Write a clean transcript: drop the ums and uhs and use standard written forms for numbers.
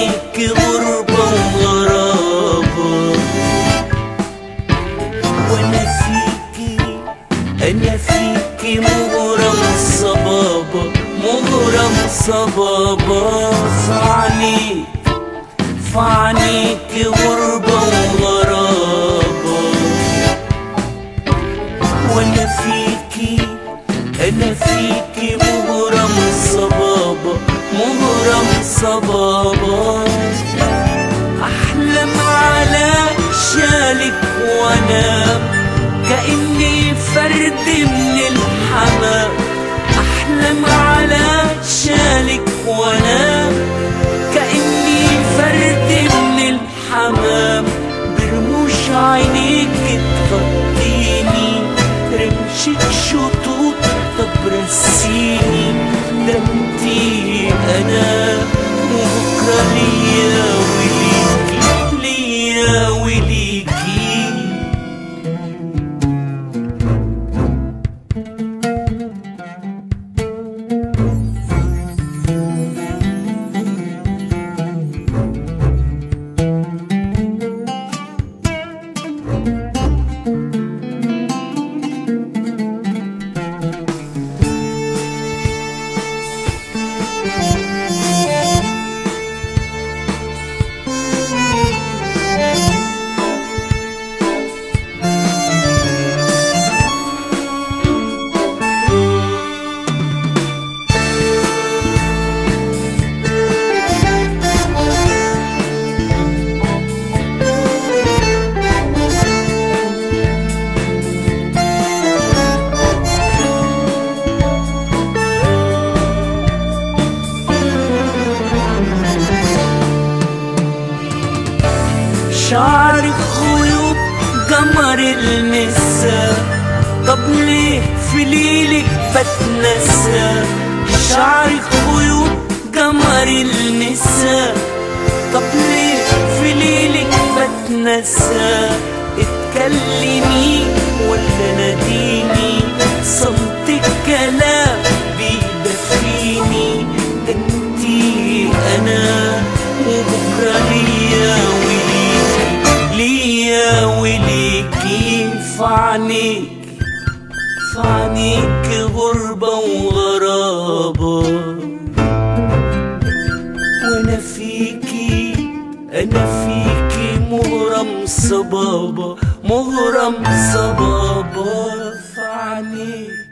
عينيك غربة وغرابة. وانا فيكي، انا فيكي مغرم صبابة، مغرم صبابة. في عينيك، في عينيك غربة وغرابة. وانا فيكي، انا فيكي مغرم صبابة، مغرم صبابة. احلم على شالك وانام كأني فرد من الحمام. احلم على شالك وانام كأني فرد من الحمام. برموش عينيك تغطيني، رمشك شطوط طب رسيني. ده انتي انا وبكره ليا وليكي، ليا وليكي. شعرك خيوط قمر المسا، طب ليه في ليلك بتنسى؟ شعرك خيوط قمر المسا، طب ليه في ليلك بتنسى؟ اتكلمي ولا ناديني، صمت الكلام بيدفيني. ده انتي انا وبكره ليا وليكي، ليا وليكي. في عينيك، في عينيك غربة وغرابة. وانا فيكي، انا فيكي مغرم صبابة، مغرم صبابة. في عينيك.